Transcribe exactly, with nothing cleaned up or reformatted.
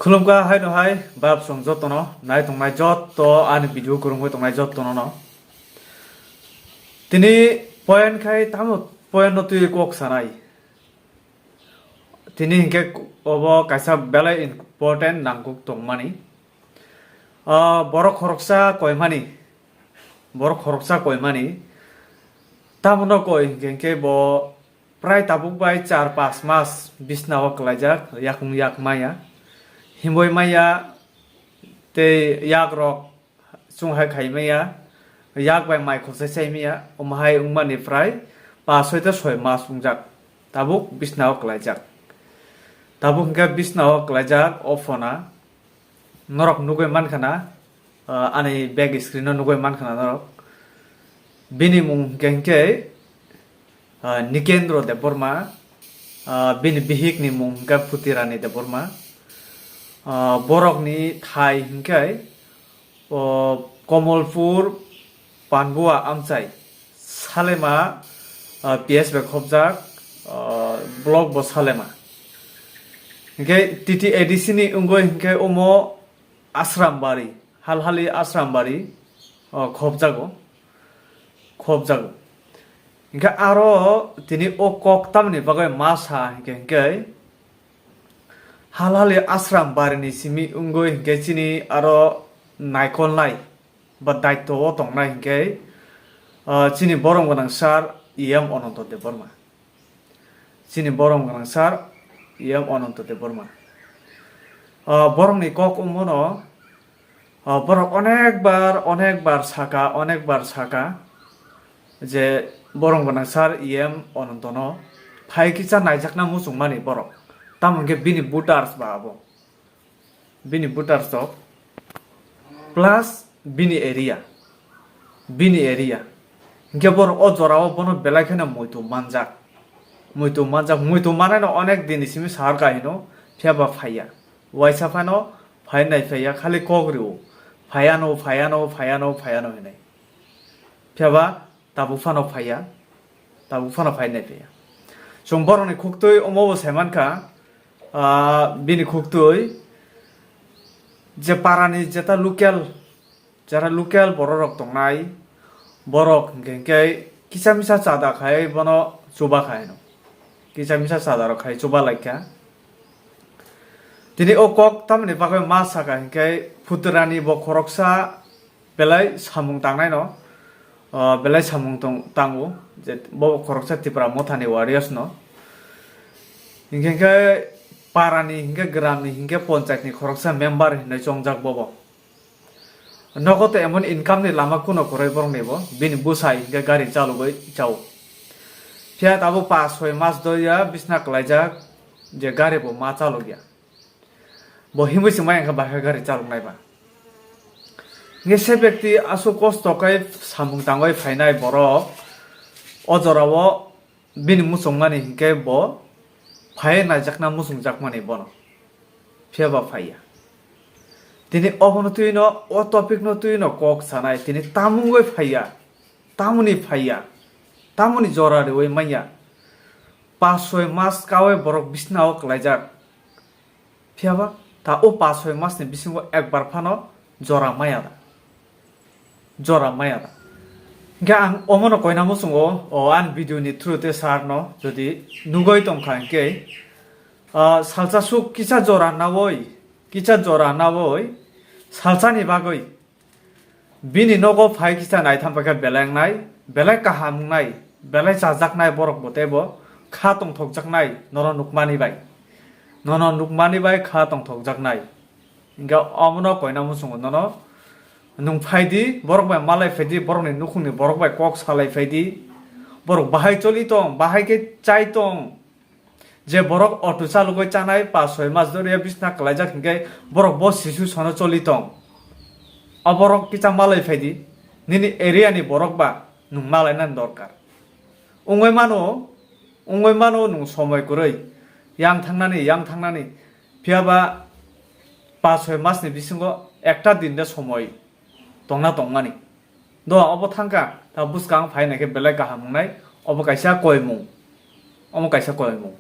Khulumkha haino hai, bab song jotono, nai tongnai jotto, ani video kwrwngwi tongnai jottono no. Tini point khai tamo point no twi kok sanai. Tini hinkhe obo kaisa belai important nangkuk tongmani. Ah, borok khoroksa koimani, borok khoroksa koimani. Tamono koi hinkhe, hinkhe bo prai tabuk bai char pas mas bisnao kwlaijak, yakung yak maya, himoi maya, tei yak rok chunghai khai maya, yak bai mai khosai sai maya, omo hai wngmani prai pas soi ta soi mas wngjak, tabuk bisnao kwlaijak. Tabuk hinkhe bisnao kwlaijak o phone a. Norok nugui mankha na, ah, ani back screen o nugui mankha na norok. Bini mung hinkhe hinkhe, ah, Nikendro Debbarma, ah, bini bihik ni mung hinkhe Phutirani Debbarma. Ah, borok ni thai hinkhe, o, Komolpur Panbua amchai Salema, ah, P S bai khopjak, ah, block bo Salema. Hinkhe T T A D C ni wngwi hinkhe omo Asrambari, Halhali Asrambari, ah, khopjago, khopjago. Hinkhe aro tini o kok tamni bagwi ma sa hinkhe, hinkhe Halhali Asrambari ni simi wngwi hinkhe chini aro naikolnai ba daityo o tongnai hinkhe, ah, chini borom gwnang sir E M Ananto Debbarma. Chini borom gwnang sir E M Ananto Debbarma. Ah, borokni kok wngmano, ah, borok onek bar, onek bar saka, onek bar saka je borom gwnang sir E M Anantono phai kisa naijakna muchungmani borok. Tamo hinkhe bini voters ba abo. Bini voters rok plus bini area, bini area. Hinkhe borok o jorao bono belai kheno muitu manjak, muitu manjak, muitu manaino onek din ni simi sahar ka hino, phiya ba phaiya, waisa phano phai nai phaiya, khali kok rio, phaiano, phaiano, phaiano, phaiano hinai. Phiya ba tabuk phano phaiya, tabuk phano phai nai phaiya. Chwng borokni khuktwi omo bo sai mankha, ah, bini khuktwi je parani jeta local, jeta local borok rok tongnai, borok hinkhe, hinkhe kisa misa chada khai bono chuba khai no, kisa misa chada rok khai chuba laikha. Tini o kok tamoni bagwi ma saka hinkhe Phutirani bo khoroksa belai samung tangnaino, ah, belai samung tong-, tango, je bo khoroksa Tipra Mothani warriors no. Hinkhe hinkhe parani, hinkhe gramni, hinkhe ponchayatni khoroksa member hinwi chongjak bobo. Nogo to emon income ni lama kuno kwrwi borokni bo, bini bwsai hinkhe gari chalogwi chao. Phiya tabuk pas soi mas doya bisna kwlaijak je gari bo ma chalogya. Bo himwi se maya wngkha bahai gari chaloknai ba. Nge se bekti aswk kosto khe samung tangwi phainai borok, o jorao bini muchungmani hinkhe bo phai naijakna muchungjakmani bono. Phiya ba phaiya. Tini obono twino, o topic no twino kok sanai, tini tamungwi phaiya, tamoni phaiya, tamoni jora riwi manya. Pas soi mas kawi borok bisnao kwlaijak. Phiya ba ta o pas soi mas ni bisingo ekbar phano jora maya da. Jora maya da. Hinkhe ang omono koina muchungo, o ani video ni through te sir no jodi nugoi tongkha hinkhe, ah, salsa suk kisa jora nawi, kisa jora nawi salsa ni bagwi bini nogo phai kisa naitham paikha belai wngnai, belai kaham wngnai, belai chajaknai borok bo teibo kha tongthokjaknai nono nukmani bai. Nono nukmani bai kha tongthokjaknai. Hinkhe omono koina muchungo nono nwng phaidi, borok bai malai phaidi, borokni nukhungni borok bai kok salai phaidi. Borok bahai choli tong, bahai khe chai tong. Je borok auto chalogwi chanai pas soi mas doriya bisna kwlaijak hinkhe borok bo sisu sono choli tong. O borok kisa malai phaidi, nini area ni borok ba nwng malainani dorkar. Wngwi mano, wngwi mano nwng somoi kwrwi, yang thangnani, yang thangnani, phiya ba pas soi mas ni bisingo ekta din de somoi tongna tongmani. Do obo thangkha, ta bwskang phai naikhe belai kaham wngnai, obo kaisa koimung, omo kaisa koimung.